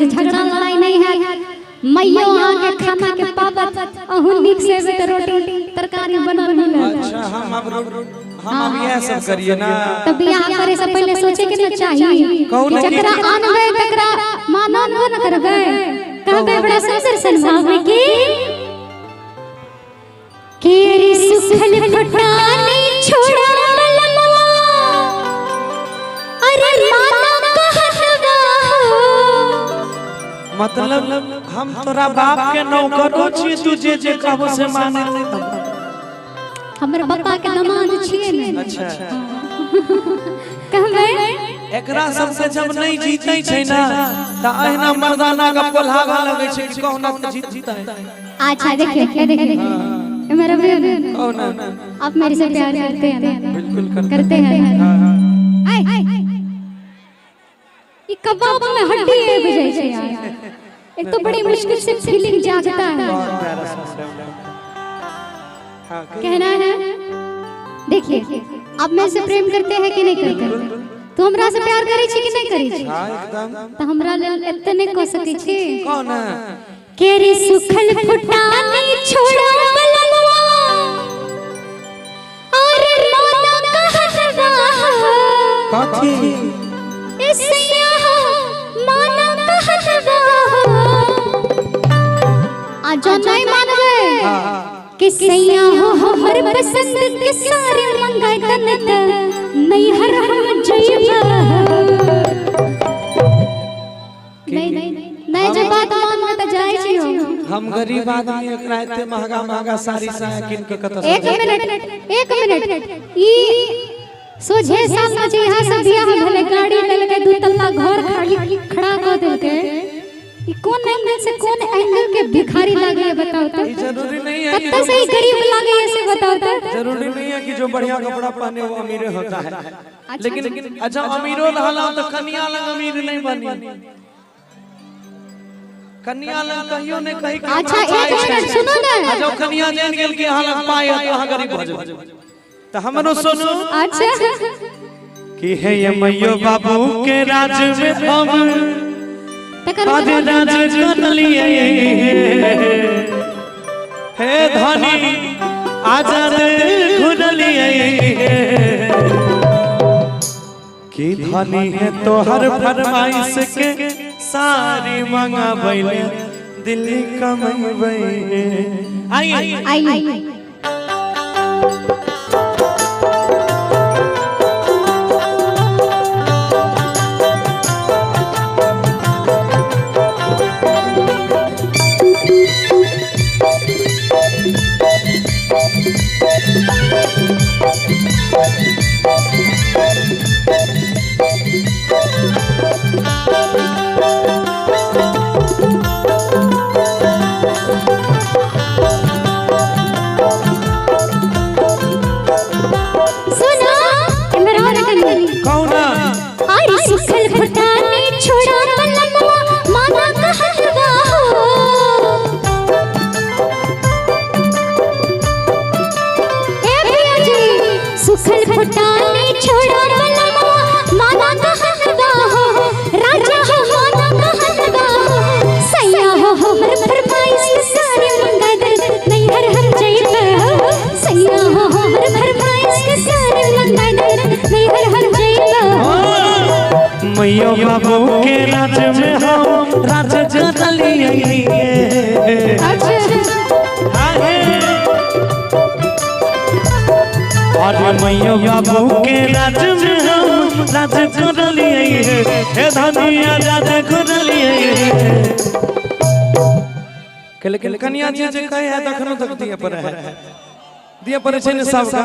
जे झगड़ा लड़ाई नहीं है मैयो अहाँके खाना के पाबत अहूँ नीक से एबै तऽ रोटी तरकारी बनल मिलत। अच्छा, हम अब इएह सब करिए ना। तऽ बियाह करे से पहले सोचे के न चाही कहू कि ने कि- जकरा आनबै तकरा मानबो न करबै। कहबै बड़ा सुंदर सन भाव में कि केरी सुखल फटानी छोड़ा बलमवा, अरे माना कहनवा हो। मतलब हम तोरा बाप के नौकरो छी, तू जे जे कहबो से माने। हमर पप्पा के दामाद छियै ने। अच्छा। कहबै एकरा सबसे जब नहीं जीते छै ना त अहिना मर्दाना के पोल्हाबा लगै छै कि कहुना त जीत जीतै। अच्छा देखिए देखिए देखिए मेरा भी कहू ना। आप मेरे से प्यार करते हैं ना? बिल्कुल करते। करते हैं। हाँ, हाँ। आय ई कबाब में हड्डी आबि जाइ छै यार। एक तो बड़ी मुश्किल से फीलिंग जागता है। बहुत प्यारा सा शब्द। हाँ, कहना है देखिए आप मेरे से प्रेम करते हैं कि नहीं करते? तू हमरा से प्यार करै छी कि नहीं करै छी? हाँ एकदम। तो हमरा लेल एते नहीं कह सकै छी। कौन है? केरी सुखल फुटानी छोड़ा बलमवा, अरे माना कहनवा हो। कथी? ए सैया हो, माना कहनवा हो। आ जो नहीं मानबै कि सैया हो हमर पसंद के सारे मंगाई तन त नैहर हम जइबा। नहीं नहीं जे बात मानबै त जाइ छी हम। हम गरीब आदमी एकरा एते महंगा महंगा साड़ी साया किन के कतऽ से एक मिनट एक मिनट, ई सोझे साल में जे यहाँ से बियाह भेलै, गाड़ी लेलकै, दू तल्ला घर खाली खड़ा कऽ देलकै। ई कोन एंगल से कोन एंगल के भिखारी लागै है बताओ तो? ई जरूरी नहीं है कि कत्ते से ई गरीब लागै है से बताओ तो? जरूरी नहीं है कि जो बढ़िया कपड़ा पहने वो अमीर होता है। लेकिन अच्छा अमीरो रहला तो कनिया लग अमीर नहीं बनी। कनिया लग कहियो नहीं कही कि अच्छा, हमरा एक पाइ मिनट छै। सुनू ने। आ जब कनिया जान गेल कि अहाँ लग पाइ है तो अहाँ गरीब भऽ जेबै। तऽ हमरो सुनू। अच्छा। कि हे ये मैयो बाबू के राज में हम तकर आज राज कर लिए। हे धनी आजाद घुरलिए। कि धनी है तोहर फरमाइश के सारी मंगाबैले दिल्ली कमैबै। आइए आइए। सुना इमर और कनी। कहू ना। अरे सुखल फुटानी छोड़ा बलमवा, माना कहलवा हो। ए भैया जी, सुखल फुटानी छोड़ा बलमवा, माना कहलवा हो। राजा हो माना कहलवा हो। सैया हो हमर फरमाइश के सारे मंगा दे नैहर हम जइबे हो। सैया हो हमर फरमाइश के सारे मंगा दे नैहर हम जइबे हो। मैयो बाबू के राज में हम राज कर लिए। अच्छा। अरे मैयो बाबू के राज में हम राज कर लिए। हे धनिया राज कर लिए। लेकिन कनिया जे जे कहे है तखनो तक दिए पर है। दिए पर छै ने सबका।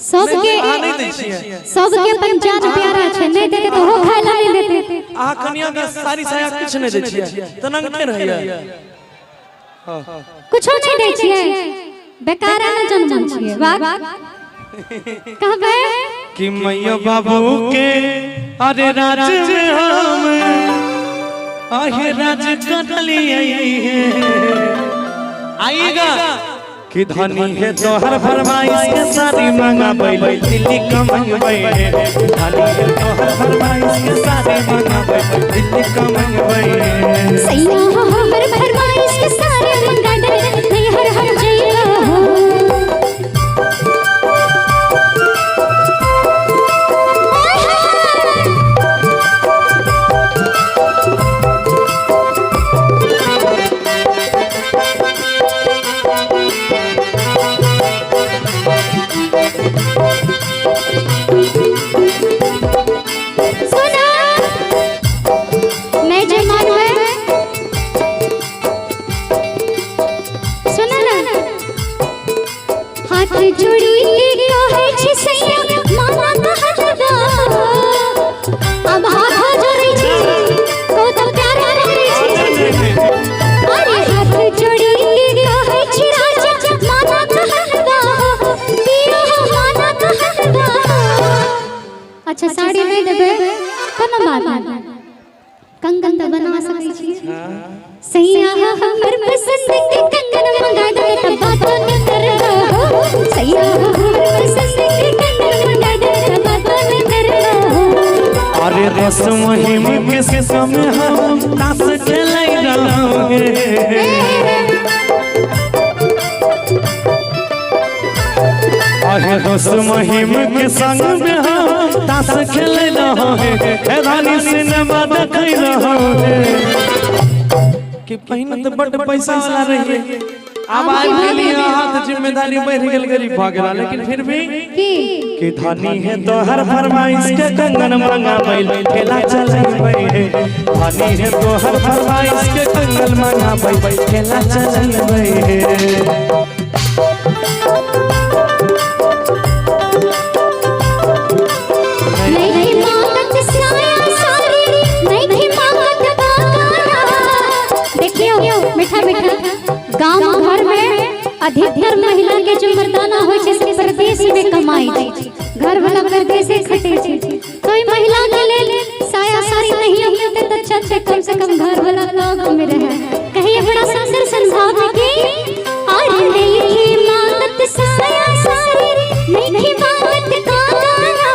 सबके अहाँ नहीं दै छियै। सबके अपन जान प्यारा छै, नहीं देते तो हो खाय ला नहीं देते। अहाँ कनिया के साड़ी साया किछु नहीं दै छियै तऽ नंगटे रहैया। कुछो नहीं दै छियै, बेकारा न जनमल छियै। वाह कहबै कि मैया बाबू के अरे राज में हम आहे राज कर लिए। आइएगा कि धनी है तोहर फरमाइश के सारी मंगाबै दिल्ली कमैबै। धनी है तोहर फरमाइश के सारी मंगाबै दिल्ली कमैबै। नहीं जे मानबै सुन ना, हाथ जोड़ी के कहै छी सैया मामा कहलबा। अब हाथ जोड़ै छी कहू तऽ प्यार करै छी। अरे हाथ जोड़ी के कहै छी राजा मामा कहलबा, पिया मामा कहलबा। अच्छा साड़ी नहीं देबै कोनो बात नहीं, कंगन तऽ बना सकै छी। सैया हमर पसंद के कंगन मंगा दे तब बात न करबा हो। सैया हमर पसंद के कंगन मंगा दे तब बात न करबा हो। अरे रस मुहिम के समय हम ताश खेलै रहोगे। अरे रस मुहिम के संग में हम ताश खेलै रहोगे, हे रानी सिनेमा देखै रहोगे। कि पहिने तऽ बड्ड पैसा वाला रहिए, आब आबि गेलियै अहाँ तऽ जिम्मेदारी बढ़ि गेल, गरीब भऽ गेला, लेकिन फिर भी कि धनी है तोहर फरमाइश के कंगन मंगाबै ठेला चलेबै हे। धनी है तोहर फरमाइश के कंगन मंगाबै ठेला चलेबै हे। नहीं मांगत साया सारी, नहीं मांगत बागाना। देखियो मीठा मीठा गांव घर में अधिकतर महिला के जो मर्दाना होय छै से परदेश में कमाई छै, घर वाला परदेश से खटे छै। तो ई महिला के लेल साया साड़ी नहीं मिलते तो अच्छा छै, कम से कम घर वाला लोग में रहे। कहिए बड़ा सुंदर संभाव के अरे नहीं मांगत साया साड़ी, नहीं मांगत कागाना।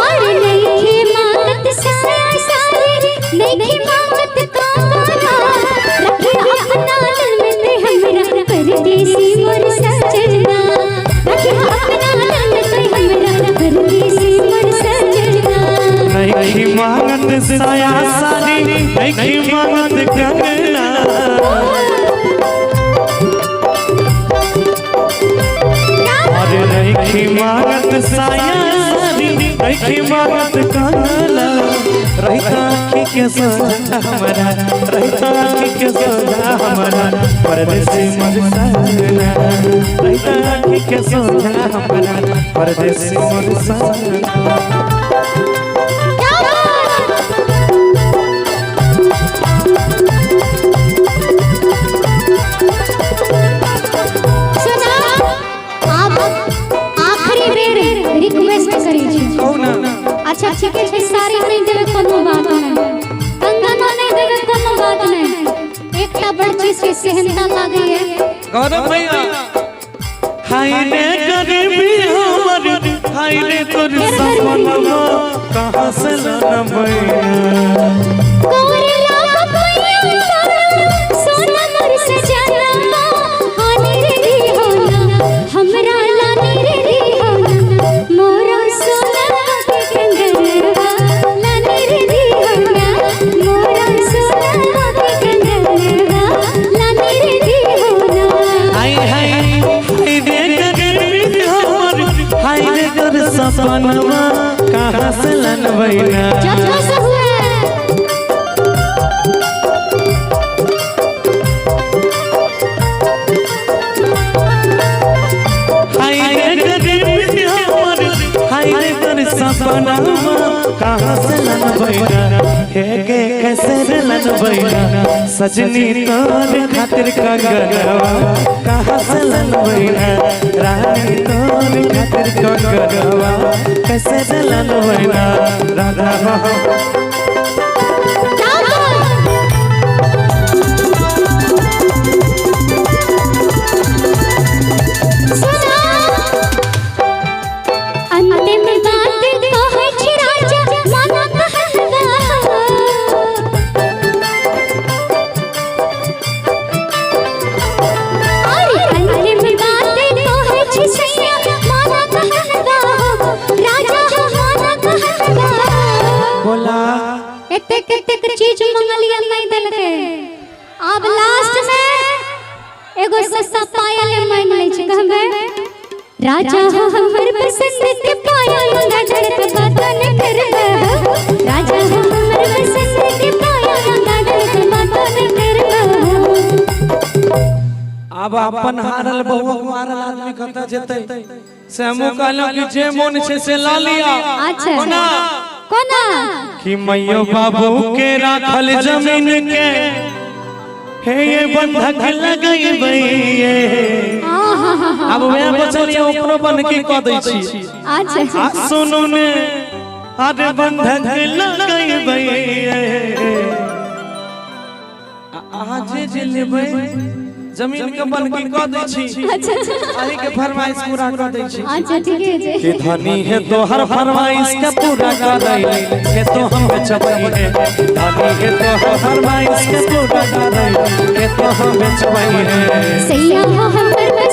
अरे नहीं मांगत साया साड़ी, नहीं मांगत कागाना। रखे अपना दिल में हमरा परदेसी मोर सजना। रखे अपना दिल में हमरा परदेसी मोर सजना। नहीं मांगत साया साड़ी, नहीं मांगत कंगना। अरे नहीं मांगत साया साड़ी, नहीं मांगत कंगना। रहिता आँखी के सोझा हमरा, रहिता आँखी के सोझा हमरा परदेसी मोर सजना। रहिता आँखी के सोझा हमरा परदेसी मोर सजना। क्या बात! सुना आब आखिरी बेर रिक्वेस्ट करै छी। कहू ना। अच्छा ठीक है, साड़ी नहीं देवे कोनो बात नहीं, कंगनो नहीं देवे कोनो बात नहीं, एकटा बड़ चीज के सेहनता लागै है। गौरव भैया हाय रे गरीबी हमर, हाय रे तोर सपनमा कहाँ से लनबै। गोरला पैया सोना मोर सजना, हानि रे दी होना हमरा लानी रे दी होना, मोरा सोना के कंगनवा लानी रे दी होना, मोरा सोना के कंगनवा लानी रे दी होना। हाय हाय हाय रे गरीबी हमर, हाय रे तोर सपनमा कहाँ से लनबै ना। जब से हुए हाय रे गरीबी हमर, हाय रे तोर सपनमा कहाँ से लनबै ना। हे गे कैसे रे लनबै ना, सजनी तोर खातिर कंगनवा कहाँ से लनबै ना। रानी तोर खातिर कंगनवा कैसे रे लनबै ना। राधा हो क्या बात! सुना अंतिम बात कहै छी राजा माना कहलबा। अरे अंतिम बात कहै छी सैया माना कहलबा, राजा माना कहलबा। बोला एतेक एतेक चीज मंगलिया नहीं देलकै, आब लास्ट में एगो सस्ता पायल मांग लै छै। कहबै राजा हमर अपन हारल बहुक मारल आदमी कतऽ जेतै से हमहूँ कहलहुँ कि जे मोन छै से ला लिया। अच्छा। कोना? कोना? कि मैयो बाबू के राखल जमीन के हे ये बंधक लगैबै। आहा। आब वएह बचल ये, ओकरो बनकी कऽ दै छी। अच्छा। आ सुनू ने, अरे बंधक लगैबै, आ अहाँ जे जे लेबै जमीन के बनकी कऽ दै छी। अच्छा अच्छा। अहीं के फरमाइश पूरा कऽ दै छी। अच्छा, ठीक है। के धनी है तोहर फरमाइश के पूरा कर के तो हम बेचबै है, धनी है तोहर फरमाइश के पूरा कर के तो हम बेचबै है। सैया हो हमर।